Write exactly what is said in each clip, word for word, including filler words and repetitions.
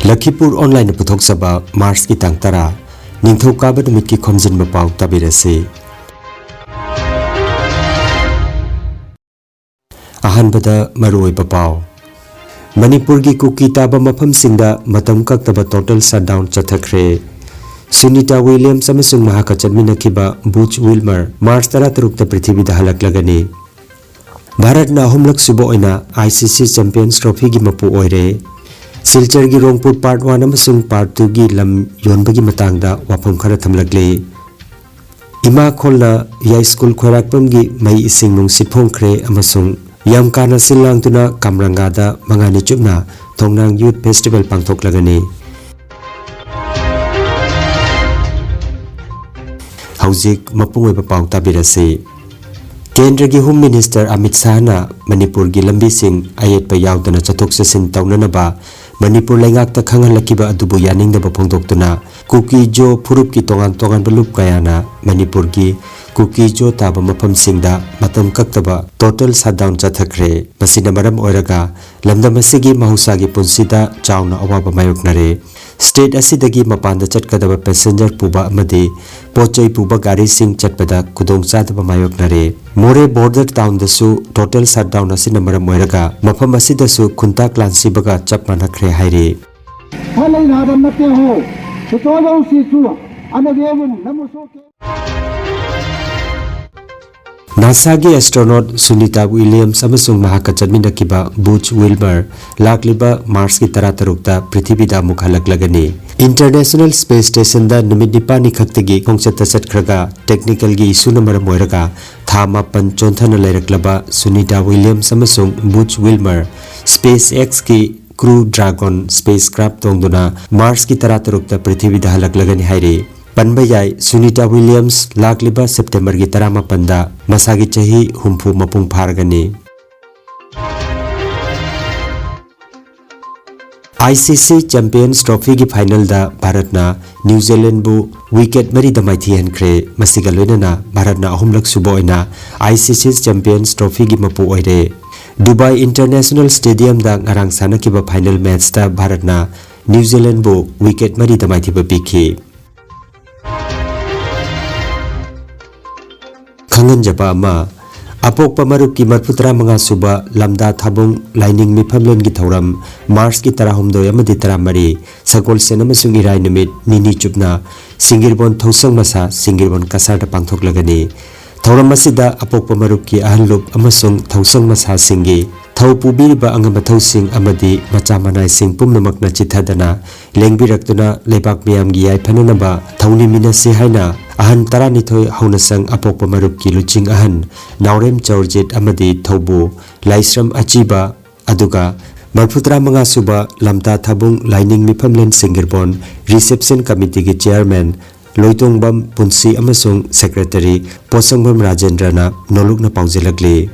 ꯂꯈꯤꯄꯨꯔ ꯑꯣꯟꯂꯥꯏꯟꯅ ꯄꯨꯊꯣꯛꯆꯕ ꯃꯥꯔꯆꯀꯤ ꯇꯥꯡ ꯇꯔꯥ, ꯅꯤꯡꯊꯧꯀꯥꯕ ꯅꯨꯃꯤꯠꯀꯤ ꯈꯣꯝꯖꯤꯟꯕ ꯄꯥꯎ ꯇꯥꯕꯤꯔꯁꯤ꯫ ꯑꯍꯥꯟꯕꯗ ꯃꯔꯨꯑꯣꯏꯕ ꯄꯥꯎ꯫ ꯃꯅꯤꯄꯨꯔꯒꯤ ꯀꯨꯀꯤ ꯇꯥꯕ ꯃꯐꯝꯁꯤꯡꯗ ꯃꯇꯝ ꯀꯛꯇꯕ ꯇꯣꯇꯦꯜ ꯁꯠꯗꯥꯎꯟ ꯆꯠꯊꯈ꯭ꯔꯦ꯫ ꯁꯨꯅꯤꯇꯥ ꯋꯤꯂꯤꯌꯝꯁ ꯑꯃꯁꯨꯡ ꯃꯍꯥꯛꯀ ꯆꯠꯃꯤꯟꯅꯈꯤꯕ ꯕꯨꯆ ꯋꯤꯜꯃꯔ ꯃꯥꯔꯆ ꯇꯔꯥꯇꯔꯨꯛꯇ ꯄ꯭ꯔꯤꯊꯤꯕꯤꯗ ꯍꯜꯂꯛꯂꯒꯅꯤ꯫ ꯚꯥꯔꯠꯅ ꯑꯍꯨꯝꯂꯛ ꯁꯨꯕ ꯑꯣꯏꯅ ꯑꯥꯏ ꯁꯤ ꯁꯤ ꯆꯦꯝꯄꯤꯌꯟꯁ ꯇ꯭ꯔꯣꯐꯤꯒꯤ ꯃꯄꯨ ꯑꯣꯏꯔꯦ꯫ ꯁꯤꯜꯆꯔꯒꯤ ꯔꯣꯡꯄꯨꯔ ꯄꯥꯔꯠ ꯋꯥꯟ ꯑꯃꯁꯨꯡ ꯄꯥꯔꯠ ꯇꯨꯒꯤ ꯂꯝ ꯌꯣꯟꯕꯒꯤ ꯃꯇꯥꯡꯗ ꯋꯥꯐꯝ ꯈꯔ ꯊꯝꯂꯛꯂꯤ꯫ ꯏꯃꯥ ꯈꯣꯜꯅ ꯌꯥꯏꯁ꯭ꯀꯨꯜ ꯈ꯭ꯋꯥꯏꯔꯥꯛꯄꯝꯒꯤ ꯃꯩ ꯏꯁꯤꯡ ꯅꯨꯡꯁꯤꯠ ꯐꯣꯡꯈ꯭ꯔꯦ ꯑꯃꯁꯨꯡ ꯌꯥꯝꯀꯥꯅ ꯁꯤꯜ ꯂꯥꯡꯗꯨꯅ ꯀꯥꯝꯔꯪꯒꯥꯗ ꯃꯉꯥꯅꯤ ꯆꯨꯞꯅ ꯊꯣꯡꯅꯥꯡ ꯌꯨꯊ ꯐꯦꯁꯇꯤꯚꯦꯜ ꯄꯥꯡꯊꯣꯛꯂꯒꯅꯤ꯫ ꯍꯧꯖꯤꯛ ꯃꯄꯨꯡ ꯑꯣꯏꯕ ꯄꯥꯎ ꯇꯥꯕꯤꯔꯁꯤ꯫ ꯀꯦꯟꯗ꯭ꯔꯒꯤ ꯍꯣꯝ ꯃꯤꯅꯤꯁꯇꯔ ꯑꯃꯤꯠ ꯁꯥꯍꯅ ꯃꯅꯤꯄꯨꯔꯒꯤ ꯂꯝꯕꯤꯁꯤꯡ ꯑꯌꯦꯠꯄ ꯌꯥꯎꯗꯅ ꯆꯠꯊꯣꯛ ꯆꯠꯁꯤꯟ ꯇꯧꯅꯅꯕ ꯃꯅꯤꯄꯨꯔ ꯂꯩꯉꯥꯛꯇ ꯈꯪꯍꯜꯂꯛꯈꯤꯕ ꯑꯗꯨꯕꯨ ꯌꯥꯅꯤꯡꯗꯕ ꯐꯣꯡꯗꯣꯛꯇꯨꯅ ꯀꯨꯀꯤ ꯖꯣ ꯐꯨꯔꯨꯞꯀꯤ ꯇꯣꯉꯥꯟ ꯇꯣꯉꯥꯟꯕ ꯂꯨꯞ ꯀꯌꯥꯅ ꯃꯅꯤꯄꯨꯔꯒꯤ ꯀꯨꯀꯤ ꯖꯣ ꯇꯥꯕ ꯃꯐꯝꯁꯤꯡꯗ ꯃꯇꯝ ꯀꯛꯇꯕ ꯇꯣꯇꯦꯜ ꯁꯠꯗꯥꯎꯟ ꯆꯠꯊꯈ꯭ꯔꯦ꯫ ꯃꯁꯤꯅ ꯃꯔꯝ ꯑꯣꯏꯔꯒ ꯂꯝꯗꯝ ꯑꯁꯤꯒꯤ ꯃꯍꯧꯁꯥꯒꯤ ꯄꯨꯟꯁꯤꯗ ꯆꯥꯎꯅ ꯑꯋꯥꯕ ꯃꯥꯌꯣꯛꯅꯔꯦ꯫ ꯁ꯭ꯇꯦꯠ ꯑꯁꯤꯗꯒꯤ ꯃꯄꯥꯟꯗ ꯆꯠꯀꯗꯕ ꯄꯦꯁꯦꯟꯖꯔ ꯄꯨꯕ ꯑꯃꯗꯤ ꯄꯣꯠ ꯆꯩ ꯄꯨꯕ ꯒꯥꯔꯤꯁꯤꯡ ꯆꯠꯄꯗ ꯈꯨꯗꯣꯡꯆꯥꯗꯕ ꯃꯥꯌꯣꯛꯅꯔꯦ꯫ ꯃꯣꯔꯦ ꯕꯣꯔꯗꯔ ꯇꯥꯎꯟꯗꯁꯨ ꯇꯣꯇꯦꯜ ꯁꯠꯗꯥꯎꯟ ꯑꯁꯤꯅ ꯃꯔꯝ ꯑꯣꯏꯔꯒ ꯃꯐꯝ ꯑꯁꯤꯗꯁꯨ ꯈꯨꯟꯇꯥꯛ ꯂꯥꯟꯁꯤꯕꯒ ꯆꯞ ꯃꯥꯟꯅꯈ꯭ꯔꯦ ꯍꯥꯏꯔꯤ꯫ ꯐ ꯂꯩ ꯅꯥꯗ ꯅꯠꯇꯦ ꯍꯣ, ꯁꯤꯇꯣꯗꯧ ꯁꯤꯁꯨ ꯑꯅꯒꯦꯕꯨ ꯅꯃꯨꯁꯨ ꯀꯦ ꯅꯥꯁꯥꯒꯤ ꯑꯦꯁꯇ꯭ꯔꯣꯅꯣꯠ ꯁꯨꯅꯤꯇꯥ ꯋꯤꯂꯤꯌꯝꯁ ꯑꯃꯁꯨꯡ ꯃꯍꯥꯛꯀ ꯆꯠꯃꯤꯟꯅꯈꯤꯕ ꯕꯨꯆ ꯋꯤꯜꯃꯔ ꯂꯥꯛꯂꯤꯕ ꯃꯥꯔꯆꯀꯤ ꯇꯔꯥꯇꯔꯨꯛꯇ ꯄ꯭ꯔꯤꯊꯤꯕꯤꯗ ꯑꯃꯨꯛ ꯍꯜꯂꯛꯂꯒꯅꯤ꯫ ꯏꯟꯇꯔꯅꯦꯁꯅꯦꯜ ꯁ꯭ꯄꯦꯁ ꯁ꯭ꯇꯦꯁꯟꯗ ꯅꯨꯃꯤꯠ ꯅꯤꯄꯥꯜꯅꯤ ꯈꯛꯇꯒꯤ ꯈꯣꯡꯆꯠꯇ ꯆꯠꯈ꯭ꯔꯒ ꯇꯦꯛꯅꯤꯀꯦꯜꯒꯤ ꯏꯁꯨꯅ ꯃꯔꯝ ꯑꯣꯏꯔꯒ ꯊꯥ ꯃꯥꯄꯟ ꯆꯣꯟꯊꯅ ꯂꯩꯔꯛꯂꯕ ꯁꯨꯅꯤꯇꯥ ꯋꯤꯂꯤꯌꯝꯁ ꯑꯃꯁꯨꯡ ꯕꯨꯆ ꯋꯤꯜꯃꯔ ꯁ꯭ꯄꯦꯁ ꯑꯦꯛꯁꯀꯤ ꯀ꯭ꯔꯨ ꯗ꯭ꯔꯥꯒꯣꯟ ꯁ꯭ꯄꯦꯁ ꯀ꯭ꯔꯥꯐ ꯇꯣꯡꯗꯨꯅ ꯃꯥꯔꯆꯀꯤ ꯇꯔꯥꯇꯔꯨꯛꯇ ꯄ꯭ꯔꯤꯊꯤꯕꯤꯗ ꯍꯜꯂꯛꯂꯒꯅꯤ ꯍꯥꯏꯔꯤ꯫ ꯄꯟꯕ ꯌꯥꯏ, ꯁꯨꯅꯤꯇꯥ ꯋꯤꯂꯤꯌꯝꯁ ꯂꯥꯛꯂꯤꯕ ꯁꯦꯞꯇꯦꯝꯕꯔꯒꯤ ꯇꯔꯥꯃꯥꯄꯟꯗ ꯃꯁꯥꯒꯤ ꯆꯍꯤ ꯍꯨꯝꯐꯨ ꯃꯄꯨꯡ ꯐꯥꯔꯒꯅꯤ꯫ ꯑꯥꯏ ꯁꯤ ꯁꯤ ꯆꯦꯝꯄꯤꯌꯟꯁ ꯇ꯭ꯔꯣꯐꯤꯒꯤ ꯐꯥꯏꯅꯦꯜꯗ ꯚꯥꯔꯠꯅ ꯅ꯭ꯌꯨ ꯖꯤꯂꯦꯟꯕꯨ ꯋꯤꯀꯦꯠ ꯃꯔꯤꯗ ꯃꯥꯏꯊꯤꯍꯟꯈ꯭ꯔꯦ꯫ ꯃꯁꯤꯒ ꯂꯣꯏꯅꯅ ꯚꯥꯔꯠꯅ ꯑꯍꯨꯝꯂꯛ ꯁꯨꯕ ꯑꯣꯏꯅ ꯑꯥꯏ ꯁꯤ ꯁꯤ ꯆꯦꯝꯄꯤꯌꯟꯁ ꯇ꯭ꯔꯣꯐꯤꯒꯤ ꯃꯄꯨ ꯑꯣꯏꯔꯦ꯫ ꯗꯨꯕꯥꯏ ꯏꯟꯇꯔꯅꯦꯁꯅꯦꯜ ꯁ꯭ꯇꯦꯗꯤꯌꯝꯗ ꯉꯔꯥꯡ ꯁꯥꯟꯅꯈꯤꯕ ꯐꯥꯏꯅꯦꯜ ꯃꯦꯆꯇ ꯚꯥꯔꯠꯅ ꯅ꯭ꯌꯨ ꯖꯤꯂꯦꯟꯕꯨ ꯋꯤꯀꯦꯠ ꯃꯔꯤꯗ ꯃꯥꯏꯊꯤꯕ ꯄꯤꯈꯤ꯫ ꯈꯪꯍꯟꯖꯕ ꯑꯃ, ꯑꯄꯣꯛꯄ ꯃꯔꯨꯞꯀꯤ ꯃꯔꯤꯐꯨ ꯇꯔꯥ ꯃꯉꯥ ꯁꯨꯕ ꯂꯝꯗꯥ ꯊꯥꯕꯨꯡ ꯂꯥꯏꯅꯤꯡ ꯃꯤꯐꯝꯂꯦꯟꯒꯤ ꯊꯧꯔꯝ ꯃꯥꯔꯆꯀꯤ ꯇꯔꯥꯍꯨꯝꯗꯣꯏ ꯑꯃꯗꯤ ꯇꯔꯥꯃꯔꯤ, ꯁꯒꯣꯜꯁꯦꯟ ꯑꯃꯁꯨꯡ ꯏꯔꯥꯏ ꯅꯨꯃꯤꯠ ꯅꯤꯅꯤ ꯆꯨꯞꯅ ꯁꯤꯡꯒꯤꯔꯕꯣꯟ ꯊꯧꯁꯪ ꯃꯁꯥ ꯁꯤꯡꯒꯤꯔꯕꯣꯟ ꯀꯁꯥꯔꯗ ꯄꯥꯡꯊꯣꯛꯂꯒꯅꯤ꯫ ꯊꯧꯔꯝ ꯑꯁꯤꯗ ꯑꯄꯣꯛꯄ ꯃꯔꯨꯞꯀꯤ ꯑꯍꯜ ꯂꯨꯞ ꯑꯃꯁꯨꯡ ꯊꯧꯁꯪ ꯃꯁꯥꯁꯤꯡꯒꯤ ꯊꯧ ꯄꯨꯕꯤꯔꯤꯕ ꯑꯉꯝ ꯑꯊꯧꯁꯤꯡ ꯑꯃꯗꯤ ꯃꯆꯥ ꯃꯅꯥꯏꯁꯤꯡ ꯄꯨꯝꯅꯃꯛꯅ ꯆꯤꯠꯊꯗꯅ ꯂꯦꯡꯕꯤꯔꯛꯇꯨꯅ ꯂꯩꯕꯥꯛ ꯃꯤꯌꯥꯝꯒꯤ ꯌꯥꯏꯐꯅꯅꯕ ꯊꯧꯅꯤꯃꯤꯟꯅꯁꯤ ꯍꯥꯏꯅ ꯑꯍꯟ ꯇꯔꯥꯅꯤꯊꯣꯏ ꯍꯧꯅꯁꯪ ꯑꯄꯣꯛꯄ ꯃꯔꯨꯞꯀꯤ ꯂꯨꯆꯤꯡ ꯑꯍꯟ ꯅꯥꯎꯔꯦꯝ ꯆꯧꯔꯖꯤꯠ ꯑꯃꯗꯤ ꯊꯧꯕꯨ ꯂꯥꯏꯁ꯭ꯔꯝ ꯑꯆꯤꯕ, ꯑꯗꯨꯒ ꯃꯔꯤꯐꯨꯇꯔꯥ ꯃꯉꯥ ꯁꯨꯕ ꯂꯝꯇꯥ ꯊꯥꯕꯨꯡ ꯂꯥꯏꯅꯤꯡ ꯃꯤꯐꯝꯂꯦꯟ ꯁꯤꯡꯒꯤꯔꯕꯣꯟ ꯔꯤꯁꯦꯞꯁꯟ ꯀꯃꯤꯇꯤꯒꯤ ꯆꯤꯌꯔꯃꯦꯟ ꯂꯣꯏꯇꯣꯡꯕꯝ ꯄꯨꯟꯁꯤ ꯑꯃꯁꯨꯡ ꯁꯦꯀ꯭ꯔꯦꯇꯔꯤ ꯄꯣꯠꯁꯪꯕꯝ ꯔꯥꯖꯦꯟꯗ꯭ꯔꯅ ꯅꯣꯂꯨꯛꯅ ꯄꯥꯎꯖꯦꯜꯂꯛꯂꯤ꯫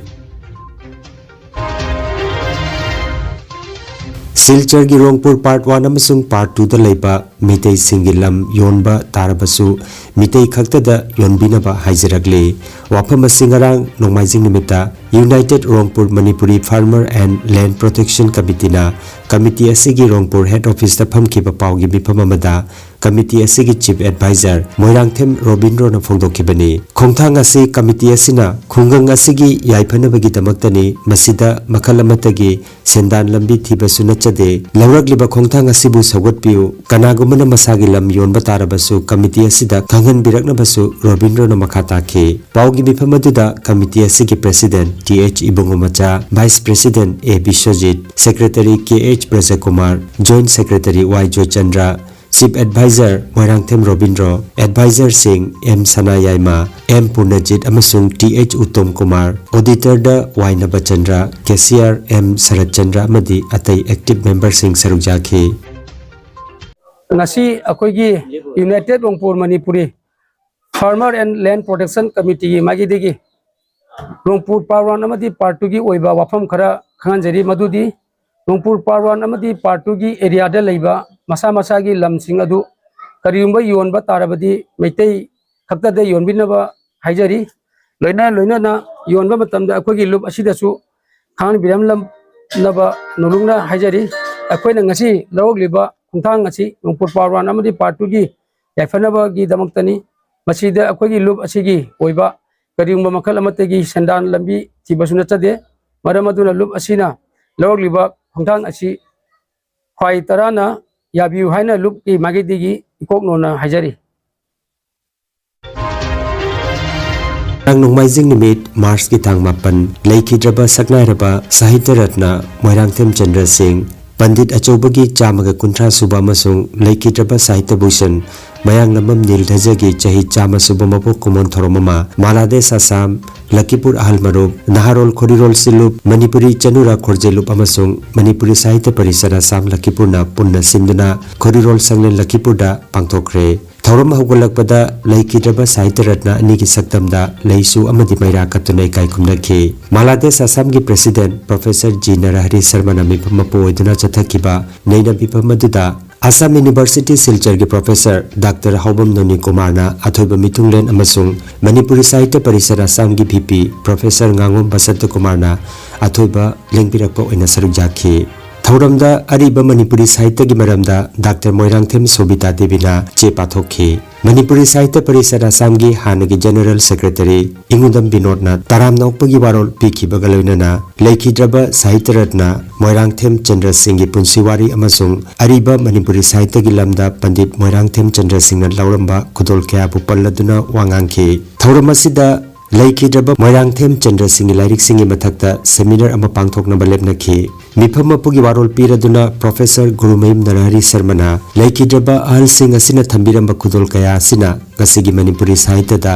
ꯁꯤꯜꯆꯔꯒꯤ ꯔꯣꯡꯄꯨꯔ ꯄꯥꯔꯠ ꯋꯥꯟ ꯑꯃꯁꯨꯡ ꯄꯥꯔꯠ ꯇꯨꯗ ꯂꯩꯕ ꯃꯤꯇꯩꯁꯤꯡꯒꯤ ꯂꯝ ꯌꯣꯟꯕ ꯇꯥꯔꯕꯁꯨ ꯃꯤꯇꯩ ꯈꯛꯇꯗ ꯌꯣꯟꯕꯤꯅꯕ ꯍꯥꯏꯖꯔꯛꯂꯤ꯫ ꯋꯥꯐꯝ ꯑꯁꯤ ꯉꯔꯥꯡ ꯅꯣꯡꯃꯥꯏꯖꯤꯡ ꯅꯨꯃꯤꯠꯇ United Rongpur Manipuri Farmer and Land Protection Committeeꯅ ꯀꯃꯤꯇꯤ ꯑꯁꯤꯒꯤ ꯔꯣꯡꯄꯨꯔ ꯍꯦꯗ ꯑꯣꯐꯤꯁꯇ ꯐꯝꯈꯤꯕ ꯄꯥꯎꯒꯤ ꯃꯤꯐꯝ ꯑꯃꯗ ꯀꯃꯤꯇꯤ ꯑꯁꯤꯒꯤ ꯆꯤꯐ ꯑꯦꯗꯚꯥꯏꯖꯔ ꯃꯣꯏꯔꯥꯡꯊꯦꯝ ꯔꯣꯕꯤꯟꯗ꯭ꯔꯣꯅ ꯐꯣꯡꯗꯣꯛꯈꯤꯕꯅꯤ꯫ ꯈꯣꯡꯊꯥꯡ ꯑꯁꯤ ꯀꯃꯤꯇꯤ ꯑꯁꯤꯅ ꯈꯨꯡꯒꯪ ꯑꯁꯤꯒꯤ ꯌꯥꯏꯐꯅꯕꯒꯤꯗꯃꯛꯇꯅꯤ꯫ ꯃꯁꯤꯗ ꯃꯈꯜ ꯑꯃꯠꯇꯒꯤ ꯁꯦꯟꯗꯥꯟ ꯂꯝꯕꯤ ꯊꯤꯕꯁꯨ ꯅꯠꯆꯗꯦ꯫ ꯂꯧꯔꯛꯂꯤꯕ ꯈꯣꯡꯊꯥꯡ ꯑꯁꯤꯕꯨ ꯁꯧꯒꯠꯄꯤꯌꯨ꯫ ꯀꯅꯥꯒꯨꯝꯕꯅ ꯃꯁꯥꯒꯤ ꯂꯝ ꯌꯣꯟꯕ ꯇꯥꯔꯕꯁꯨ ꯀꯃꯤꯇꯤ ꯑꯁꯤꯗ ꯈꯪꯍꯟꯕꯤꯔꯛꯅꯕꯁꯨ ꯔꯣꯕꯤꯟꯗ꯭ꯔꯣꯅ ꯃꯈꯥ ꯇꯥꯈꯤ꯫ ꯄꯥꯎꯒꯤ ꯃꯤꯐꯝ ꯑꯗꯨꯗ ꯀꯃꯤꯇꯤ ꯑꯁꯤꯒꯤ president T H Ibungomacha, vice president A Biswajit, secretary K H Brajakumar, joint secretary Y Joychandra, chief adviser Moirangthem Robindro, ꯑꯦꯗꯚꯥꯏꯖꯔꯁꯤꯡ ꯑꯦꯝ ꯁꯅꯥꯌꯥꯏꯃ, ꯑꯦꯝ ꯄꯨꯔꯅꯖꯤꯠ ꯑꯃꯁꯨꯡ ꯇꯤ ꯑꯩꯆ ꯎꯠꯇꯝ ꯀꯨꯃꯥꯔ, ꯑꯣꯗꯤꯇꯔꯗ Y Nabachandra, cashier M Saratchandra ꯑꯃꯗꯤ ꯑꯇꯩ ꯑꯦꯛꯇꯤꯚ ꯃꯦꯝꯕꯔꯁꯤꯡ ꯁꯔꯨꯛ ꯌꯥꯈꯤ꯫ ꯉꯁꯤ ꯑꯩꯈꯣꯏꯒꯤ United Rongpur Manipuri Farmer and Land Protection Committeeꯒꯤ ꯃꯥꯏꯀꯩꯗꯒꯤ ꯔꯣꯡꯄꯨꯔ ꯄꯥꯔꯠ ꯋꯥꯟ ꯑꯃꯗꯤ ꯄꯥꯔꯠ ꯇꯨꯒꯤ ꯑꯣꯏꯕ ꯋꯥꯐꯝ ꯈꯔ ꯈꯪꯍꯟꯖꯔꯤ꯫ ꯃꯗꯨꯗꯤ ꯔꯣꯡꯄꯨꯔ ꯄꯥꯔꯠ ꯋꯥꯟ ꯑꯃꯗꯤ ꯄꯥꯔꯠ ꯇꯨꯒꯤ ꯑꯦꯔꯤꯌꯥꯗ ꯂꯩꯕ ꯃꯁꯥ ꯃꯁꯥꯒꯤ ꯂꯝꯁꯤꯡ ꯑꯗꯨ ꯀꯔꯤꯒꯨꯝꯕ ꯌꯣꯟꯕ ꯇꯥꯔꯕꯗꯤ ꯃꯩꯇꯩ ꯈꯛꯇꯗ ꯌꯣꯟꯕꯤꯅꯕ ꯍꯥꯏꯖꯔꯤ꯫ ꯂꯣꯏꯅ ꯂꯣꯏꯅꯅ ꯌꯣꯟꯕ ꯃꯇꯝꯗ ꯑꯩꯈꯣꯏꯒꯤ ꯂꯨꯞ ꯑꯁꯤꯗꯁꯨ ꯈꯪꯍꯟꯕꯤꯔꯝꯅꯕ ꯅꯣꯂꯨꯛꯅ ꯍꯥꯏꯖꯔꯤ꯫ ꯑꯩꯈꯣꯏꯅ ꯉꯁꯤ ꯂꯧꯔꯛꯂꯤꯕ ꯈꯣꯡꯊꯥꯡ ꯑꯁꯤ ꯃꯅꯤꯄꯨꯔ ꯄꯥꯔꯠ ꯋꯥꯟ ꯑꯃꯗꯤ ꯄꯥꯔꯠ ꯇꯨꯒꯤ ꯌꯥꯏꯐꯅꯕꯒꯤꯗꯃꯛꯇꯅꯤ꯫ ꯃꯁꯤꯗ ꯑꯩꯈꯣꯏꯒꯤ ꯂꯨꯞ ꯑꯁꯤꯒꯤ ꯑꯣꯏꯕ ꯀꯔꯤꯒꯨꯝꯕ ꯃꯈꯜ ꯑꯃꯠꯇꯒꯤ ꯁꯦꯟꯗꯥꯟ ꯂꯝꯕꯤ ꯊꯤꯕꯁꯨ ꯅꯠꯆꯗꯦ꯫ ꯃꯔꯝ ꯑꯗꯨꯅ ꯂꯨꯞ ꯑꯁꯤꯅ ꯂꯧꯔꯛꯂꯤꯕ ꯈꯣꯡꯊꯥꯡ ꯑꯁꯤ ꯈ꯭ꯋꯥꯏ ꯇꯔꯥꯅ ꯌꯥꯕꯤꯌꯨ ꯍꯥꯏꯅ ꯂꯨꯞꯀꯤ ꯃꯥꯏꯀꯩꯗꯒꯤ ꯏꯀꯣꯛꯅꯣꯅ ꯍꯥꯏꯖꯔꯤ꯫ ꯉꯔꯥꯡ ꯅꯣꯡꯃꯥꯏꯖꯤꯡ ꯅꯨꯃꯤꯠ ꯃꯥꯔꯆꯀꯤ ꯇꯥꯡ ꯃꯥꯄꯟ, ꯂꯩꯈꯤꯗ꯭ꯔꯕ ꯁꯛꯅꯥꯏꯔꯕ ꯁꯥꯍꯤꯇ꯭ꯌ ꯔꯠꯅ ꯃꯣꯏꯔꯥꯡꯊꯦꯝ ꯆꯟꯗ꯭ꯔ ꯁꯤꯡ, ꯄꯟꯗꯤꯠ ꯑꯆꯧꯕꯒꯤ ꯆꯥꯝꯃꯒ ꯀꯨꯟꯊ꯭ꯔꯥ ꯁꯨꯕ ꯑꯃꯁꯨꯡ ꯂꯩꯈꯤꯗ꯭ꯔꯕ ꯁꯥꯍꯤꯇ꯭ꯌ ꯚꯨꯁꯟ ꯃꯌꯥꯡꯂꯝꯕꯝ ꯅꯤꯜ ꯙꯖꯒꯤ ꯆꯍꯤ ꯆꯥꯝꯃ ꯁꯨꯕ ꯃꯄꯣꯛ ꯀꯨꯝꯑꯣꯟ ꯊꯧꯔꯝ ꯑꯃ ꯃꯥꯂꯥꯗꯦꯁ ꯑꯁꯥꯝ, ꯂꯛꯈꯤꯄꯨꯔ ꯑꯍꯜ ꯃꯔꯨꯞ, ꯅꯍꯥꯔꯣꯜ ꯈꯣꯔꯤꯔꯣꯜ ꯁꯤꯜꯂꯨꯞ, ꯃꯅꯤꯄꯨꯔꯤ ꯆꯅꯨꯔꯥ ꯈꯣꯔꯖꯦꯂꯨꯞ ꯑꯃꯁꯨꯡ ꯃꯅꯤꯄꯨꯔꯤ ꯁꯥꯍꯤꯇ꯭ꯌ ꯄꯔꯤꯁꯠ ꯑꯁꯥꯝ ꯂꯛꯈꯤꯄꯨꯔꯅ ꯄꯨꯟꯅ ꯁꯤꯟꯗꯨꯅ ꯈꯣꯔꯤꯔꯣꯜ ꯁꯪꯂꯦꯟ ꯂꯛꯈꯤꯄꯨꯔꯗ ꯄꯥꯡꯊꯣꯛꯈ꯭ꯔꯦ꯫ ꯊꯧꯔꯝ ꯍꯧꯒꯠꯂꯛꯄꯗ ꯂꯩꯈꯤꯗ꯭ꯔꯕ ꯁꯥꯍꯤꯇ꯭ꯌ ꯔꯠꯅ ꯑꯅꯤꯒꯤ ꯁꯛꯇꯝꯗ ꯂꯩꯁꯨ ꯑꯃꯗꯤ ꯃꯩꯔꯥ ꯀꯠꯇꯨꯅ ꯏꯀꯥꯏ ꯈꯨꯝꯅꯈꯤ꯫ ꯃꯥꯂꯥꯗꯦꯁ ꯑꯁꯥꯝꯒꯤ ꯄ꯭ꯔꯦꯁꯤꯗꯦꯟꯠ ꯄ꯭ꯔꯣꯐꯦꯁꯔ ꯖꯤ ꯅꯔꯍꯔꯤ ꯁꯔꯃꯅ ꯃꯤꯐꯝ ꯃꯄꯨ ꯑꯣꯏꯗꯨꯅ ꯆꯠꯊꯈꯤꯕ ꯅꯩꯅꯕꯤꯐꯝ ꯑꯗꯨꯗ ꯑꯁꯥꯝ ꯌꯨꯅꯤꯚꯔꯁꯤꯇꯤ ꯁꯤꯜꯆꯔꯒꯤ ꯄ꯭ꯔꯣꯐꯦꯁꯔ ꯗꯥꯛꯇꯔ ꯍꯥꯎꯕꯝ ꯅꯣꯅꯤ ꯀꯨꯃꯥꯔꯅ ꯑꯊꯣꯏꯕ ꯃꯤꯊꯨꯡꯂꯦꯟ ꯑꯃꯁꯨꯡ ꯃꯅꯤꯄꯨꯔꯤ ꯁꯥꯍꯤꯇ꯭ꯌ ꯄꯔꯤꯁꯠ ꯑꯁꯥꯝꯒꯤ ꯚꯤ ꯄꯤ ꯄ꯭ꯔꯣꯐꯦꯁꯔ ꯉꯥꯉꯣꯝ ꯕꯁꯟꯇ ꯀꯨꯃꯥꯔꯅ ꯑꯊꯣꯏꯕ ꯂꯦꯡꯕꯤꯔꯛꯄ ꯑꯣꯏꯅ ꯁꯔꯨꯛ ꯌꯥꯈꯤ꯫ ꯊꯧꯔꯝꯗ ꯑꯔꯤꯕ ꯃꯅꯤꯄꯨꯔꯤ ꯁꯥꯍꯤꯇ꯭ꯌꯒꯤ ꯃꯔꯝꯗ ꯗꯥꯛꯇꯔ ꯃꯣꯏꯔꯥꯡꯊꯦꯝ ꯁꯣꯕꯤꯇꯥ ꯗꯦꯕꯤꯅ ꯆꯦ ꯄꯥꯊꯣꯛꯈꯤ꯫ ꯃꯅꯤꯄꯨꯔꯤ ꯁꯥꯍꯤꯇ꯭ꯌ ꯄꯔꯤꯁꯠ ꯑꯁꯥꯝꯒꯤ ꯍꯥꯟꯅꯒꯤ ꯖꯦꯅꯔꯦꯜ ꯁꯦꯀ꯭ꯔꯦꯇꯔꯤ ꯏꯉꯨꯗꯝ ꯕꯤꯅꯣꯗꯅ ꯇꯔꯥꯝꯅ ꯑꯣꯛꯄꯒꯤ ꯋꯥꯔꯣꯜ ꯄꯤꯈꯤꯕꯒ ꯂꯣꯏꯅꯅ ꯂꯩꯈꯤꯗ꯭ꯔꯕ ꯁꯥꯍꯤꯇ꯭ꯌ ꯔꯠꯅ ꯃꯣꯏꯔꯥꯡꯊꯦꯝ ꯆꯟꯗ꯭ꯔ ꯁꯤꯡꯒꯤ ꯄꯨꯟꯁꯤ ꯋꯥꯔꯤ ꯑꯃꯁꯨꯡ ꯑꯔꯤꯕ ꯃꯅꯤꯄꯨꯔꯤ ꯁꯥꯍꯤꯇ꯭ꯌꯒꯤ ꯂꯝꯗ ꯄꯟꯗꯤꯠ ꯃꯣꯏꯔꯥꯡꯊꯦꯝ ꯆꯟꯗ꯭ꯔ ꯁꯤꯡꯅ ꯂꯧꯔꯝꯕ ꯈꯨꯗꯣꯜ ꯀꯌꯥꯕꯨ ꯄꯜꯂꯗꯨꯅ ꯋꯥ ꯉꯥꯡꯈꯤ꯫ ꯊꯧꯔꯝ ꯑꯁꯤꯗ ꯂꯩꯈꯤꯗ꯭ꯔꯕ ꯃꯣꯏꯔꯥꯡꯊꯦꯝ ꯆꯟꯗ꯭ꯔ ꯁꯤꯡꯒꯤ ꯂꯥꯏꯔꯤꯛꯁꯤꯡꯒꯤ ꯃꯊꯛꯇ ꯁꯦꯃꯤꯅꯥꯔ ꯑꯃ ꯄꯥꯡꯊꯣꯛꯅꯕ ꯂꯦꯞꯅꯈꯤ꯫ ꯃꯤꯐꯝ ꯃꯄꯨꯒꯤ ꯋꯥꯔꯣꯜ ꯄꯤꯔꯗꯨꯅ ꯄ꯭ꯔꯣꯐꯦꯁꯔ ꯒꯨꯔꯨꯃꯌꯨꯝ ꯅꯔꯍꯔꯤ ꯁꯔꯃꯅ ꯂꯩꯈꯤꯗ꯭ꯔꯕ ꯑꯍꯜꯁꯤꯡ ꯑꯁꯤꯅ ꯊꯝꯕꯤꯔꯝꯕ ꯈꯨꯗꯣꯜ ꯀꯌꯥ ꯑꯁꯤꯅ ꯉꯁꯤꯒꯤ ꯃꯅꯤꯄꯨꯔꯤ ꯁꯥꯍꯤꯇ꯭ꯌꯗ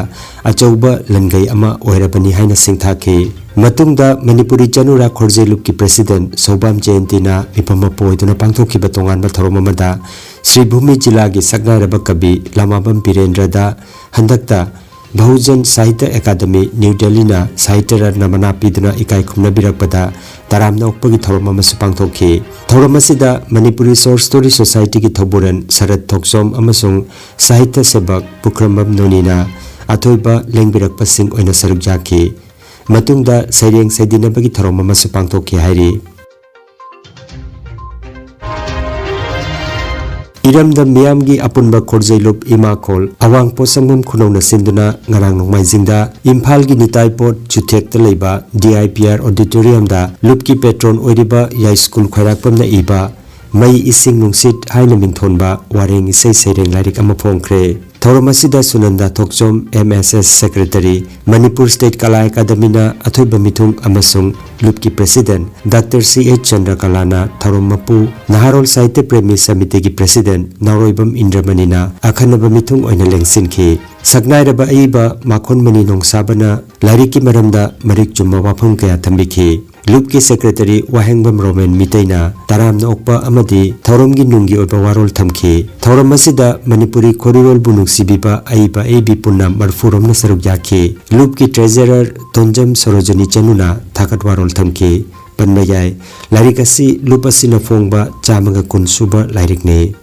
ꯑꯆꯧꯕ ꯂꯟꯒꯩ ꯑꯃ ꯑꯣꯏꯔꯕꯅꯤ ꯍꯥꯏꯅ ꯁꯤꯡꯊꯥꯈꯤ꯫ ꯃꯇꯨꯡꯗ ꯃꯅꯤꯄꯨꯔꯤ ꯆꯅꯨꯔꯥ ꯈꯣꯔꯖꯦꯂꯨꯞꯀꯤ ꯄ꯭ꯔꯦꯁꯤꯗꯦꯟꯠ ꯁꯧꯕꯥꯝ ꯖꯌꯟꯇꯤꯅ ꯃꯤꯐꯝ ꯃꯄꯨ ꯑꯣꯏꯗꯨꯅ ꯄꯥꯡꯊꯣꯛꯈꯤꯕ ꯇꯣꯉꯥꯟꯕ ꯊꯧꯔꯝ ꯑꯃꯗ ꯁ꯭ꯔꯤꯚꯨꯃꯤ ꯖꯤꯂꯥꯒꯤ ꯁꯛꯅꯥꯏꯔꯕ ꯀꯕꯤ ꯂꯥꯃꯥꯕꯝ ꯕꯤꯔꯦꯟꯗ꯭ꯔꯗ ꯍꯟꯗꯛꯇ ꯕꯍꯨꯖꯟ ꯁꯥꯍꯤꯇ꯭ꯌ ꯑꯦꯀꯥꯗꯃꯤ, ꯅ꯭ꯌꯨ ꯗꯦꯜꯂꯤꯅ ꯁꯥꯍꯤꯇ꯭ꯌ ꯔꯠꯅ ꯃꯅꯥ ꯄꯤꯗꯨꯅ ꯏꯀꯥꯏ ꯈꯨꯝꯅꯕꯤꯔꯛꯄꯗ ꯇꯔꯥꯝꯅ ꯑꯣꯛꯄꯒꯤ ꯊꯧꯔꯝ ꯑꯃꯁꯨ ꯄꯥꯡꯊꯣꯛꯈꯤ꯫ ꯊꯧꯔꯝ ꯑꯁꯤꯗ ꯃꯅꯤꯄꯨꯔꯤ ꯁꯣꯔꯠ ꯁ꯭ꯇꯣꯔꯤ ꯁꯣꯁꯥꯏꯇꯤꯒꯤ ꯊꯧꯕꯨꯔꯦꯟ ꯁꯔꯠ ꯊꯣꯛꯆꯣꯝ ꯑꯃꯁꯨꯡ ꯁꯥꯍꯤꯇ꯭ꯌ ꯁꯦꯕꯛ ꯄꯨꯈ꯭ꯔꯝꯕꯝ ꯅꯣꯅꯤꯅ ꯑꯊꯣꯏꯕ ꯂꯦꯡꯕꯤꯔꯛꯄꯁꯤꯡ ꯑꯣꯏꯅ ꯁꯔꯨꯛ ꯌꯥꯈꯤ꯫ ꯃꯇꯨꯡꯗ ꯁꯩꯔꯦꯡ ꯁꯩꯗꯤꯟꯅꯕꯒꯤ ꯊꯧꯔꯝ ꯑꯃꯁꯨ ꯄꯥꯡꯊꯣꯛꯈꯤ ꯍꯥꯏꯔꯤ꯫ ꯏꯔꯝꯗꯝ ꯃꯤꯌꯥꯝꯒꯤ ꯑꯄꯨꯟꯕ ꯈꯣꯔꯖꯩꯂꯨꯞ ꯏꯃꯥꯈꯣꯜ ꯑꯋꯥꯡ ꯄꯣꯠꯁꯪꯕꯝ ꯈꯨꯅꯧꯅ ꯁꯤꯟꯗꯨꯅ ꯉꯔꯥꯡ ꯅꯣꯡꯃꯥꯏꯖꯤꯡꯗ ꯏꯝꯐꯥꯜꯒꯤ ꯅꯤꯇꯥꯏ ꯄꯣꯠ ꯆꯨꯊꯦꯛꯇ ꯂꯩꯕ D I P R auditoriumꯗ ꯂꯨꯞꯀꯤ patron ꯑꯣꯏꯔꯤꯕ ꯌꯥꯏꯁ꯭ꯀꯨꯜ ꯈ꯭ꯋꯥꯏꯔꯥꯛꯄꯝꯅ ꯏꯕ ꯃꯩ ꯏꯁꯤꯡ ꯅꯨꯡꯁꯤꯠ ꯍꯥꯏꯅ ꯃꯤꯡꯊꯣꯟꯕ ꯋꯥꯔꯦꯡ ꯏꯁꯩ ꯁꯩꯔꯦꯡ ꯂꯥꯏꯔꯤꯛ ꯑꯃ ꯐꯣꯡꯈ꯭ꯔꯦ꯫ ꯊꯧꯔꯝ ꯑꯁꯤꯗ ꯁꯨꯅꯟꯗꯥ ꯊꯣꯛꯆꯣꯝ, M S S secretary, Manipur State ꯀꯂꯥ ꯑꯦꯀꯥꯗꯃꯤꯅ ꯑꯊꯣꯏꯕ ꯃꯤꯊꯨꯡ ꯑꯃꯁꯨꯡ ꯂꯨꯞꯀꯤ president Doctor C H ꯆꯟꯗ꯭ꯔꯀꯂꯥꯅ ꯊꯧꯔꯝ ꯃꯄꯨ, ꯅꯍꯥꯔꯣꯜ ꯁꯥꯍꯤꯇ꯭ꯌ ꯄ꯭ꯔꯦꯃꯤ ꯁꯃꯤꯇꯤꯒꯤ president ꯅꯥꯎꯔꯣꯏꯕꯝ ꯏꯟꯗ꯭ꯔꯃꯅꯤꯅ ꯑꯈꯟꯅꯕ ꯃꯤꯊꯨꯡ ꯑꯣꯏꯅ ꯂꯦꯡꯁꯤꯟꯈꯤ꯫ ꯁꯛꯅꯥꯏꯔꯕ ꯑꯏꯕ ꯃꯥꯈꯣꯟꯃꯅꯤ ꯅꯣꯡꯁꯥꯕꯅ ꯂꯥꯏꯔꯤꯛꯀꯤ ꯃꯔꯝꯗ ꯃꯔꯤꯛ ꯆꯨꯝꯕ ꯋꯥꯐꯝ ꯀꯌꯥ ꯊꯝꯕꯤꯈꯤ꯫ ꯂꯨꯞꯀꯤ secretary ꯋꯥꯍꯦꯡꯕꯝ ꯔꯣꯃꯦꯟ ꯃꯤꯇꯩꯅ ꯇꯔꯥꯝꯅ ꯑꯣꯛꯄ ꯑꯃꯗꯤ ꯊꯧꯔꯝꯒꯤ ꯅꯨꯡꯒꯤ ꯑꯣꯏꯕ ꯋꯥꯔꯣꯜ ꯊꯝꯈꯤ꯫ ꯊꯧꯔꯝ ꯑꯁꯤꯗ ꯃꯅꯤꯄꯨꯔꯤ ꯈꯣꯔꯤꯔꯣꯜꯕꯨ ꯅꯨꯡꯁꯤꯕꯤꯕ ꯑꯏꯕ ꯑꯏꯕꯤ ꯄꯨꯟꯅ ꯃꯔꯐꯨ ꯔꯣꯝꯅ ꯁꯔꯨꯛ ꯌꯥꯈꯤ꯫ ꯂꯨꯞꯀꯤ treasurer ꯇꯣꯟꯖꯝ ꯁꯣꯔꯣꯖꯅꯤ ꯆꯅꯨꯅ ꯊꯥꯒꯠ ꯋꯥꯔꯣꯜ ꯊꯝꯈꯤ꯫ ꯄꯟꯕ ꯌꯥꯏ, ꯂꯥꯏꯔꯤꯛ ꯑꯁꯤ ꯂꯨꯞ ꯑꯁꯤꯅ ꯐꯣꯡꯕ ꯆꯥꯝꯃꯒ ꯀꯨꯟ ꯁꯨꯕ ꯂꯥꯏꯔꯤꯛꯅꯤ꯫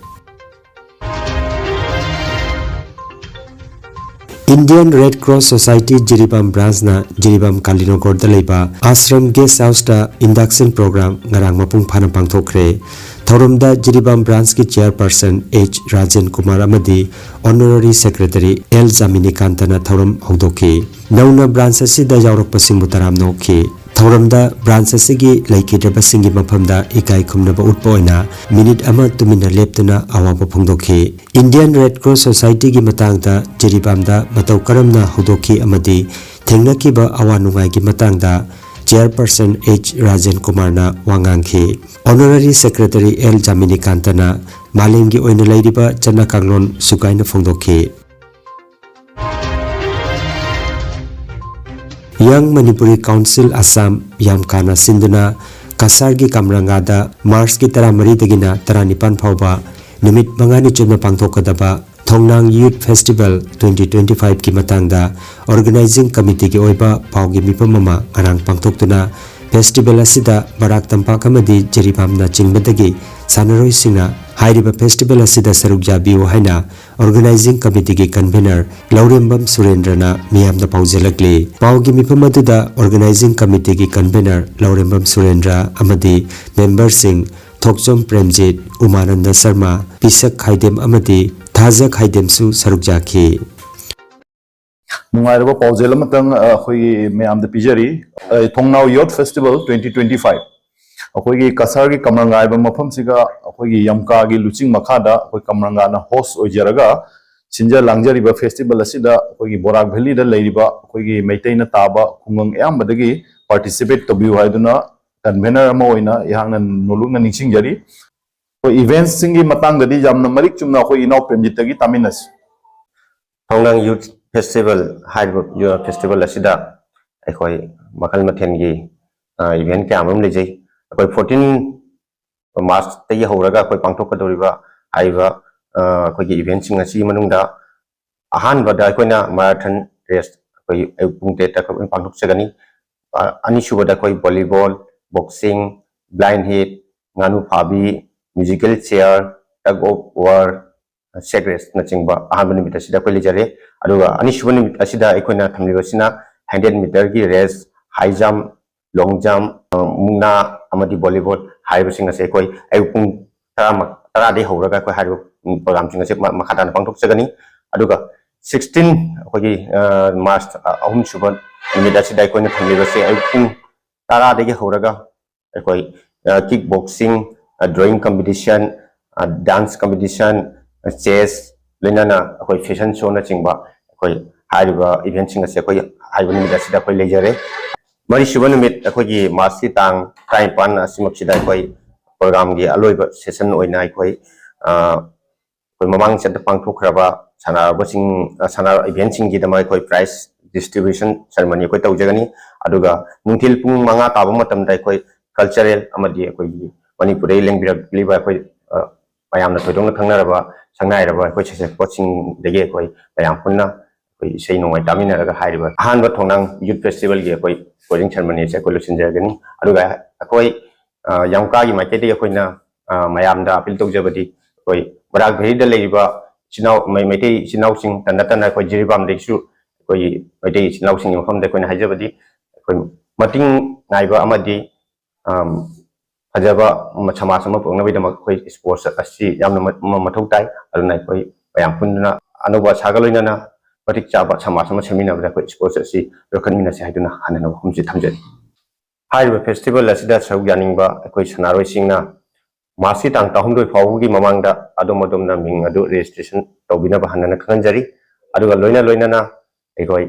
Indian Red Cross Society Jiribam branchꯅ Jiribam ꯀꯥꯂꯤꯅꯣꯒꯔꯗ ꯂꯩꯕ Ashram Guest Houseꯇ induction program ꯉꯔꯥꯡ ꯃꯄꯨꯡ ꯐꯥꯅ ꯄꯥꯡꯊꯣꯛꯈ꯭ꯔꯦ꯫ ꯊꯧꯔꯝꯗ ꯖꯤꯔꯤꯕꯥꯝ branchꯀꯤ chairperson H ꯔꯥꯖꯦꯟ ꯀꯨꯃꯥꯔ ꯑꯃꯗꯤ honorary secretary L ꯖꯥꯃꯤꯅꯤꯀꯥꯟꯇꯅ ꯊꯧꯔꯝ ꯍꯧꯗꯣꯛꯈꯤ꯫ ꯅꯧꯅ branch ꯑꯁꯤꯗ ꯌꯥꯎꯔꯛꯄꯁꯤꯡꯕꯨ ꯇꯔꯥꯝꯅ ꯑꯣꯛꯈꯤ꯫ ꯊꯧꯔꯝꯗ branch ꯑꯁꯤꯒꯤ ꯂꯩꯈꯤꯗ꯭ꯔꯕꯁꯤꯡꯒꯤ ꯃꯐꯝꯗ ꯏꯀꯥꯏ ꯈꯨꯝꯅꯕ ꯎꯠꯄ ꯑꯣꯏꯅ minute ꯑꯃ ꯇꯨꯃꯤꯟꯅ ꯂꯦꯞꯇꯨꯅ ꯑꯋꯥꯕ ꯐꯣꯡꯗꯣꯛꯈꯤ꯫ Indian Red Cross Societyꯒꯤ ꯃꯇꯥꯡꯗ ꯖꯤꯔꯤꯕꯥꯝꯗ ꯃꯇꯧ ꯀꯔꯝꯅ ꯍꯧꯗꯣꯛꯈꯤ ꯑꯃꯗꯤ ꯊꯦꯡꯅꯈꯤꯕ ꯑꯋꯥ ꯅꯨꯡꯉꯥꯏꯒꯤ ꯃꯇꯥꯡꯗ chairperson H ꯔꯥꯖꯦꯟ ꯀꯨꯃꯥꯔꯅ ꯋꯥ ꯉꯥꯡꯈꯤ꯫ Honorary secretary L ꯖꯥꯃꯤꯅꯤꯀꯥꯟꯇꯅ ꯃꯥꯂꯦꯝꯒꯤ ꯑꯣꯏꯅ ꯂꯩꯔꯤꯕ ꯆꯠꯅ ꯀꯥꯡꯂꯣꯟ ꯁꯨꯒꯥꯏꯅ ꯐꯣꯡꯗꯣꯛꯈꯤ꯫ Young Manipuri Council Assam, ꯌꯥꯝꯀꯥꯅ ꯁꯤꯟꯗꯨꯅ ꯀꯁꯥꯔꯒꯤ ꯀꯥꯝꯔꯪꯒꯥꯗ Marchꯀꯤ ꯇꯔꯥꯃꯔꯤꯗꯒꯤꯅ ꯇꯔꯥꯅꯤꯄꯥꯟ ꯐꯥꯎꯕ ꯅꯨꯃꯤꯠ ꯃꯉꯥꯅꯤ ꯆꯨꯞꯅ ꯄꯥꯡꯊꯣꯛꯀꯗꯕ ꯊꯣꯡꯅꯥꯡ Youth Festival twenty twenty fiveꯀꯤ ꯃꯇꯥꯡꯗ organizing committeeꯒꯤ ꯑꯣꯏꯕ ꯄꯥꯎꯒꯤ ꯃꯤꯐꯝ ꯑꯃ ꯉꯔꯥꯡ ꯄꯥꯡꯊꯣꯛꯇꯨꯅ festival ꯑꯁꯤꯗ ꯕꯔꯥꯛ ꯇꯝꯄꯥꯛ ꯑꯃꯗꯤ ꯖꯤꯔꯤꯕꯥꯝꯅ ꯆꯤꯡꯕꯗꯒꯤ ꯁꯥꯟꯅꯔꯣꯏꯁꯤꯡꯅ ꯍꯥꯏꯔꯤꯕ festival ꯑꯁꯤꯗ ꯁꯔꯨꯛ ꯌꯥꯕꯤꯌꯨ ꯍꯥꯏꯅ organizing committeeꯒꯤ convener ꯂꯧꯔꯦꯝꯕꯝ ꯁꯨꯔꯦꯟꯗ꯭ꯔꯅ ꯃꯤꯌꯥꯝꯗ ꯄꯥꯎꯖꯦꯜꯂꯛꯂꯤ꯫ ꯄꯥꯎꯒꯤ ꯃꯤꯐꯝ ꯑꯗꯨꯗ organizing committeeꯒꯤ convener ꯂꯧꯔꯦꯝꯕꯝ ꯁꯨꯔꯦꯟꯗ꯭ꯔ ꯑꯃꯗꯤ memberꯁꯤꯡ ꯊꯣꯛꯆꯣꯝ ꯄ꯭ꯔꯦꯝꯖꯤꯠ, ꯎꯃꯥꯅꯟꯗ ꯁꯔꯃ, ꯄꯤꯁꯛ ꯈꯥꯏꯗꯦꯝ ꯑꯃꯗꯤ ꯊꯥꯖ ꯈꯥꯏꯗꯦꯝꯁꯨ ꯁꯔꯨꯛ ꯌꯥꯈꯤ꯫ ꯅꯨꯡꯉꯥꯏꯔꯕ ꯄꯥꯎꯖꯦꯜ ꯑꯃꯇꯪ ꯑꯩꯈꯣꯏꯒꯤ ꯃꯌꯥꯝꯗ ꯄꯤꯖꯔꯤ꯫ ꯑ, ꯊꯣꯡꯅꯥꯎ Youth Festival twenty twenty five, ꯑꯩꯈꯣꯏꯒꯤ ꯀꯁꯥꯔꯒꯤ ꯀꯃꯔꯪꯒꯥ ꯍꯥꯏꯕ ꯃꯐꯝꯁꯤꯒ ꯑꯩꯈꯣꯏꯒꯤ ꯌꯝꯀꯥꯒꯤ ꯂꯨꯆꯤꯡ ꯃꯈꯥꯗ ꯑꯩꯈꯣꯏ ꯀꯃꯔꯪꯒꯥꯅ host ꯑꯣꯏꯖꯔꯒ ꯁꯤꯟꯖ ꯂꯥꯡꯖꯔꯤꯕ festival ꯑꯁꯤꯗ ꯑꯩꯈꯣꯏꯒꯤ ꯕꯣꯔꯥꯛ ꯚꯦꯂꯤꯗ ꯂꯩꯔꯤꯕ ꯑꯩꯈꯣꯏꯒꯤ ꯃꯩꯇꯩꯅ ꯇꯥꯕ ꯈꯨꯡꯒꯪ ꯑꯌꯥꯝꯕꯗꯒꯤ participate ꯇꯧꯕꯤꯌꯨ ꯍꯥꯏꯗꯨꯅ convener ꯑꯃ ꯑꯣꯏꯅ ꯑꯩꯍꯥꯛꯅ ꯅꯣꯂꯨꯛꯅ ꯅꯤꯡꯁꯤꯡꯖꯔꯤ꯫ ꯑꯩꯈꯣꯏ events ꯁꯤꯡꯒꯤ ꯃꯇꯥꯡꯗꯗꯤ ꯌꯥꯝꯅ ꯃꯔꯤꯛ ꯆꯨꯝꯅ ꯑꯩꯈꯣꯏ ꯏꯅꯥꯎ ꯄ꯭ꯔꯦꯝꯖꯤꯠꯇꯒꯤ ꯇꯥꯃꯤꯟꯅꯁꯤ꯫ ꯊꯣꯡꯅꯥꯡ Youth Festival ꯍꯥꯏꯔꯤꯕ ꯌꯨ- festival ꯑꯁꯤꯗ ꯑꯩꯈꯣꯏ ꯃꯈꯜ ꯃꯊꯦꯜꯒꯤ event ꯀꯌꯥ ꯑꯃꯔꯣꯝ ꯂꯩꯖꯩ꯫ ꯑꯩꯈꯣꯏ fourteen March ꯇꯒꯤ ꯍꯧꯔꯒ ꯑꯩꯈꯣꯏ ꯄꯥꯡꯊꯣꯛꯀꯗꯧꯔꯤꯕ ꯍꯥꯏꯔꯤꯕ ꯑ, ꯑꯩꯈꯣꯏꯒꯤ event ꯁꯤꯡ ꯑꯁꯤꯒꯤ ꯃꯅꯨꯡꯗ ꯑꯍꯥꯟꯕꯗ ꯑꯩꯈꯣꯏꯅ marathon race ꯑꯩꯈꯣꯏ ꯑꯌꯨꯛ ꯄꯨꯡ ꯇꯔꯦꯠꯇ ꯑꯩꯈꯣꯏ ꯄꯥꯡꯊꯣꯛꯆꯒꯅꯤ꯫ ꯑ, ꯑꯅꯤꯁꯨꯕꯗ ꯑꯩꯈꯣꯏ volleyball, boxing, blind heat, ꯉꯥꯅꯨ ꯐꯥꯕꯤ, musical chair, tug of war, sack race ꯅꯆꯤꯡꯕ ꯑꯍꯥꯟꯕ ꯅꯨꯃꯤꯠ ꯑꯁꯤꯗ ꯑꯩꯈꯣꯏ ꯂꯩꯖꯔꯦ꯫ ꯑꯗꯨꯒ ꯑꯅꯤꯁꯨꯕ ꯅꯨꯃꯤꯠ ꯑꯁꯤꯗ ꯑꯩꯈꯣꯏꯅ ꯊꯝꯂꯤꯕꯁꯤꯅ hundred meter ꯒꯤ race, high jump, long jump, ꯑ, ꯃꯨꯛꯅꯥ ꯑꯃꯗꯤ volleyball ꯍꯥꯏꯔꯤꯕꯁꯤꯡ ꯑꯁꯦ ꯑꯩꯈꯣꯏ ꯑꯌꯨꯛ ꯄꯨꯡ ꯇꯔꯥ ꯃ- ꯇꯔꯥꯗꯒꯤ ꯍꯧꯔꯒ ꯑꯩꯈꯣꯏ ꯍꯥꯏꯔꯤꯕ program ꯁꯤꯡ ꯑꯁꯦ ꯃ- ꯃꯈꯥ ꯇꯥꯅ ꯄꯥꯡꯊꯣꯛꯆꯒꯅꯤ꯫ ꯑꯗꯨꯒ sixteen ꯑꯩꯈꯣꯏꯒꯤ ꯑ, March ꯑ, ꯑꯍꯨꯝꯁꯨꯕ ꯅꯨꯃꯤꯠ ꯑꯁꯤꯗ ꯑꯩꯈꯣꯏꯅ ꯊꯝꯂꯤꯕꯁꯦ ꯑꯌꯨꯛ ꯄꯨꯡ ꯇꯔꯥꯗꯒꯤ ꯍꯧꯔꯒ ꯑꯩꯈꯣꯏ kick boxing, drawing competition, dance competition, chess, ꯂꯣꯏꯅꯅ ꯑꯩꯈꯣꯏ fashion show ꯅꯆꯤꯡꯕ ꯑꯩꯈꯣꯏ ꯍꯥꯏꯔꯤꯕ event ꯁꯤꯡ ꯑꯁꯦ ꯑꯩꯈꯣꯏ ꯍꯥꯏꯔꯤꯕ ꯅꯨꯃꯤꯠ ꯑꯁꯤꯗ ꯑꯩꯈꯣꯏ ꯂꯩꯖꯔꯦ꯫ ꯃꯔꯤꯁꯨꯕ ꯅꯨꯃꯤꯠ ꯑꯩꯈꯣꯏꯒꯤ March ꯀꯤ ꯇꯥꯡ ꯇꯔꯥꯅꯤꯄꯥꯟ ꯑꯁꯤꯃꯛꯁꯤꯗ ꯑꯩꯈꯣꯏ program ꯒꯤ ꯑꯂꯣꯏꯕ session ꯑꯣꯏꯅ ꯑꯩꯈꯣꯏ ꯑ, ꯑꯩꯈꯣꯏ ꯃꯃꯥꯡ ꯆꯠꯇ ꯄꯥꯡꯊꯣꯛꯈ꯭ꯔꯕ ꯁꯥꯟꯅꯔꯕꯁꯤꯡ ꯑ, ꯁꯥꯟꯅ event ꯁꯤꯡꯒꯤꯗꯃꯛ ꯑꯩꯈꯣꯏ prize distribution ceremony ꯑꯩꯈꯣꯏ ꯇꯧꯖꯒꯅꯤ꯫ ꯑꯗꯨꯒ ꯅꯨꯡꯊꯤꯜ ꯄꯨꯡ ꯃꯉꯥ ꯇꯥꯕ ꯃꯇꯝꯗ ꯑꯩꯈꯣꯏ cultural ꯑꯃꯗꯤ ꯑꯩꯈꯣꯏꯒꯤ ꯃꯅꯤꯄꯨꯔꯗꯒꯤ ꯂꯦꯡꯕꯤꯔꯛꯂꯤꯕ ꯑꯩꯈꯣꯏ ꯑ, ꯃꯌꯥꯝꯅ ꯊꯣꯏꯗꯣꯛꯅ ꯈꯪꯅꯔꯕ ꯁꯛꯅꯥꯏꯔꯕ ꯑꯩꯈꯣꯏ ꯁꯩꯁꯛꯄꯁꯤꯡꯗꯒꯤ ꯑꯩꯈꯣꯏ ꯃꯌꯥꯝ ꯄꯨꯟꯅ ꯑꯩꯈꯣꯏ ꯏꯁꯩ ꯅꯣꯡꯃꯥꯏ ꯇꯥꯃꯤꯟꯅꯔꯒ ꯍꯥꯏꯔꯤꯕ ꯑꯍꯥꯟꯕ ꯊꯣꯡꯅꯥꯡ Youth Festival ꯒꯤ ꯑꯩꯈꯣꯏ closing ceremony ꯑꯁꯦ ꯑꯩꯈꯣꯏ ꯂꯣꯏꯁꯤꯟꯖꯒꯅꯤ꯫ ꯑꯗꯨꯒ ꯑꯩꯈꯣꯏ ꯑ, ꯌꯥꯝꯀꯥꯒꯤ ꯃꯥꯏꯀꯩꯗꯒꯤ ꯑꯩꯈꯣꯏꯅ ꯑ, ꯃꯌꯥꯝꯗ appeal ꯇꯧꯖꯕꯗꯤ ꯑꯩꯈꯣꯏ ꯕꯔꯥꯛ ꯚꯦꯂꯤꯗ ꯂꯩꯔꯤꯕ ꯏꯆꯤꯟ ꯏꯅꯥꯎ ꯃꯩ- ꯃꯩꯇꯩ ꯏꯆꯤꯟ ꯏꯅꯥꯎꯁꯤꯡ ꯇꯟꯅ ꯇꯟꯅ ꯑꯩꯈꯣꯏ ꯖꯤꯔꯤꯕꯥꯝꯗꯒꯤꯁꯨ ꯑꯩꯈꯣꯏꯒꯤ ꯃꯩꯇꯩ ꯏꯆꯤꯟ ꯏꯅꯥꯎꯁꯤꯡꯒꯤ ꯃꯐꯝꯗ ꯑꯩꯈꯣꯏꯅ ꯍꯥꯏꯖꯕꯗꯤ ꯑꯩꯈꯣꯏ ꯃꯇꯤꯡ ꯅꯥꯏꯕ ꯑꯃꯗꯤ ꯑꯝ, ꯐꯖꯕ ꯁꯃꯥꯖ ꯑꯃ ꯄꯨꯔꯛꯅꯕꯒꯤꯗꯃꯛ ꯑꯩꯈꯣꯏ ꯁ꯭ꯄꯣꯔꯠꯁ ꯑꯁꯤ ꯌꯥꯝꯅ ꯃ-, ꯃ-, ꯃꯊꯧ ꯇꯥꯏ꯫ ꯑꯗꯨꯅ ꯑꯩꯈꯣꯏ ꯃꯌꯥꯝ ꯄꯨꯟꯗꯨꯅ ꯑꯅꯧꯕ ꯑꯁꯥꯒ ꯂꯣꯏꯅꯅ ꯃꯇꯤꯛ ꯆꯥꯕ ꯁꯃꯥꯖ ꯑꯃ ꯁꯦꯝꯃꯤꯟꯅꯕꯗ ꯑꯩꯈꯣꯏ ꯁ꯭ꯄꯣꯔꯠꯁ ꯑꯁꯤ ꯌꯣꯛꯈꯠꯃꯤꯟꯅꯁꯤ ꯍꯥꯏꯗꯨꯅ ꯍꯟꯅꯅ ꯋꯥꯐꯝꯁꯤ ꯊꯝꯖꯔꯤ꯫ ꯍꯥꯏꯔꯤꯕ ꯐꯦꯁꯇꯤꯚꯦꯜ ꯑꯁꯤꯗ ꯁꯔꯨꯛ ꯌꯥꯅꯤꯡꯕ ꯑꯩꯈꯣꯏ ꯁꯥꯟꯅꯔꯣꯏꯁꯤꯡꯅ ꯃꯥꯔꯆꯀꯤ ꯇꯥꯡ ꯇꯔꯥꯍꯨꯝꯗꯣꯏ ꯐꯥꯎꯕꯒꯤ ꯃꯃꯥꯡꯗ ꯑꯗꯣꯝ ꯑꯗꯣꯝꯅ ꯃꯤꯡ ꯑꯗꯨ ꯔꯦꯖꯤꯁꯇ꯭ꯔꯦꯁꯟ ꯇꯧꯕꯤꯅꯕ ꯍꯟꯅꯅ ꯈꯪꯍꯟꯖꯔꯤ꯫ ꯑꯗꯨꯒ ꯂꯣꯏꯅ ꯂꯣꯏꯅꯅ ꯑꯩꯈꯣꯏ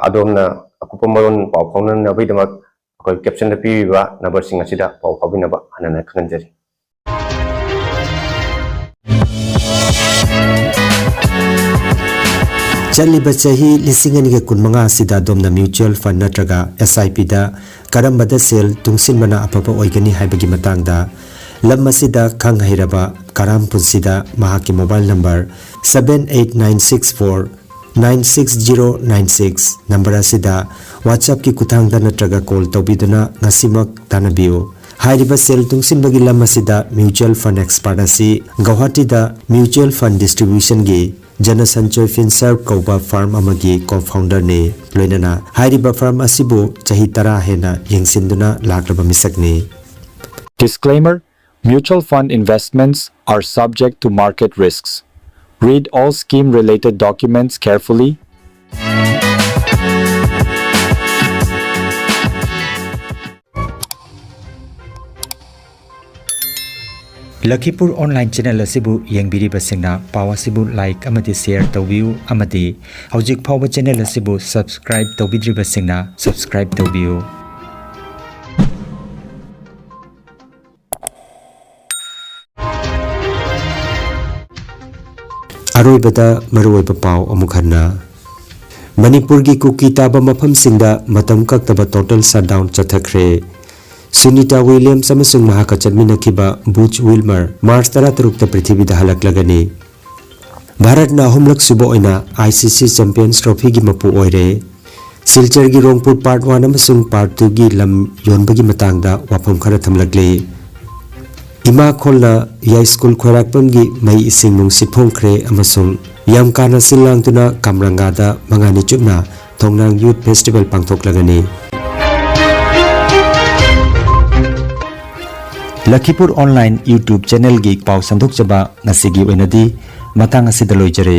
ꯑꯗꯣꯝꯅ ꯑꯀꯨꯞꯄ ꯃꯔꯣꯜ ꯄꯥꯎ ꯐꯥꯎꯅꯅꯕꯒꯤꯗꯃꯛ ꯑꯩꯈꯣꯏ ꯀꯦꯞꯁꯟꯗ ꯄꯤꯔꯤꯕ ꯅꯝꯕꯔꯁꯤꯡ ꯑꯁꯤꯗ ꯄꯥꯎ ꯐꯥꯎꯕꯤꯅꯕ ꯍꯟꯅꯅ ꯈꯪꯍꯟꯖꯔꯤ꯫ ꯆꯠꯂꯤꯕ ꯆꯍꯤ ꯂꯤꯁꯤꯡ ꯑꯅꯤꯒ ꯀꯨꯟꯃꯉꯥ ꯑꯁꯤꯗ ꯑꯗꯣꯝꯅ mutual fund ꯅꯠꯇ꯭ꯔꯒ S I P ꯗ ꯀꯔꯝꯕꯗ ꯁꯦꯜ ꯇꯨꯡꯁꯤꯟꯕꯅ ꯑꯐꯕ ꯑꯣꯏꯒꯅꯤ ꯍꯥꯏꯕꯒꯤ ꯃꯇꯥꯡꯗ ꯂꯝ ꯑꯁꯤꯗ ꯈꯪ ꯍꯩꯔꯕ ꯀꯔꯥꯝ ꯄꯨꯟꯁꯤꯗ ꯃꯍꯥꯛꯀꯤ mobile number seven eight nine six four nine six zero nine six number ꯑꯁꯤꯗ WhatsApp ꯀꯤ ꯈꯨꯠꯊꯥꯡꯗ ꯅꯠꯇ꯭ꯔꯒ call ꯇꯧꯕꯤꯗꯨꯅ ꯉꯁꯤꯃꯛ ꯇꯥꯟꯅꯕꯤꯌꯨ꯫ ꯍꯥꯏꯔꯤꯕ ꯁꯦꯜ ꯇꯨꯡꯁꯤꯟꯕꯒꯤ ꯂꯝ ꯑꯁꯤꯗ mutual fund expert ꯑꯁꯤ ꯒꯧꯍꯥꯇꯤꯗ mutual fund distribution ꯒꯤ ꯖꯅ ꯁꯟꯆꯣꯏ ꯐꯤꯟꯁꯔꯚ ꯀꯧꯕ firm ꯑꯃꯒꯤ co-founder ꯅꯤ꯫ ꯂꯣꯏꯅꯅ ꯍꯥꯏꯔꯤꯕ firm ꯑꯁꯤꯕꯨ ꯆꯍꯤ ꯇꯔꯥ ꯍꯦꯟꯅ ꯌꯦꯡꯁꯤꯟꯗꯨꯅ ꯂꯥꯛꯂꯕ ꯃꯤꯁꯛꯅꯤ꯫ Disclaimer: Mutual fund investments are subject to market risks. Read all scheme related documents carefully. ꯂꯈꯤꯄꯨꯔ online channel ꯑꯁꯤꯕꯨ ꯌꯦꯡꯕꯤꯔꯤꯕꯁꯤꯡꯅ ꯄꯥꯎ ꯑꯁꯤꯕꯨ like ꯑꯃꯗꯤ share ꯇꯧꯕꯤꯌꯨ ꯑꯃꯗꯤ ꯍꯧꯖꯤꯛ ꯐꯥꯎꯕ channel ꯑꯁꯤꯕꯨ subscribe ꯇꯧꯕꯤꯗ꯭ꯔꯤꯕꯁꯤꯡꯅ subscribe ꯇꯧꯕꯤꯌꯨ꯫ ꯑꯔꯣꯏꯕꯗ ꯃꯔꯨꯑꯣꯏꯕ ꯄꯥꯎ ꯑꯃꯨꯛ ꯍꯟꯅ꯫ ꯃꯅꯤꯄꯨꯔꯒꯤ ꯀꯨꯀꯤ ꯇꯥꯕ ꯃꯐꯝꯁꯤꯡꯗ ꯃꯇꯝ ꯀꯛꯇꯕ total shutdown ꯆꯠꯊꯈ꯭ꯔꯦ꯫ ꯁꯨꯅꯤꯇꯥ ꯋꯤꯂꯤꯌꯝꯁ ꯑꯃꯁꯨꯡ ꯃꯍꯥꯛꯀ ꯆꯠꯃꯤꯟꯅꯈꯤꯕ ꯕꯨꯆ ꯋꯤꯜꯃꯔ ꯃꯥꯔꯆ ꯇꯔꯥꯇꯔꯨꯛꯇ ꯄ꯭ꯔꯤꯊꯤꯕꯤꯗ ꯍꯜꯂꯛꯂꯒꯅꯤ꯫ ꯚꯥꯔꯠꯅ ꯑꯍꯨꯝꯂꯛ ꯁꯨꯕ ꯑꯣꯏꯅ I C C Champions Trophy ꯒꯤ ꯃꯄꯨ ꯑꯣꯏꯔꯦ꯫ ꯁꯤꯜꯆꯔꯒꯤ ꯔꯣꯡꯄꯨꯔ Part One ꯑꯃꯁꯨꯡ Part Two ꯒꯤ ꯂꯝ ꯌꯣꯟꯕꯒꯤ ꯃꯇꯥꯡꯗ ꯋꯥꯐꯝ ꯈꯔ ꯊꯝꯂꯛꯂꯤ꯫ ꯏꯃꯥ ꯈꯣꯜꯅ ꯌꯥꯏꯁ꯭ꯀꯨꯜ ꯈ꯭ꯋꯥꯏꯔꯥꯛꯄꯝꯒꯤ ꯃꯩ ꯏꯁꯤꯡ ꯅꯨꯡꯁꯤꯠ ꯐꯣꯡꯈ꯭ꯔꯦ ꯑꯃꯁꯨꯡ ꯌꯥꯝꯀꯥꯅ ꯁꯤꯜ ꯂꯥꯡꯗꯨꯅ ꯀꯥꯝꯔꯪꯒꯥꯗ ꯃꯉꯥꯅꯤ ꯆꯨꯞꯅ ꯊꯣꯡꯅꯥꯡ Youth Festival ꯄꯥꯡꯊꯣꯛꯂꯒꯅꯤ꯫ ꯂꯈꯤꯄꯨꯔ ꯑꯣꯟꯂꯥꯏꯟ YouTube ꯆꯦꯅꯦꯜꯒꯤ ꯄꯥꯎ ꯁꯟꯗꯣꯛꯆꯕ ꯉꯁꯤꯒꯤ ꯑꯣꯏꯅꯗꯤ ꯃꯇꯥꯡ ꯑꯁꯤꯗ ꯂꯣꯏꯖꯔꯦ꯫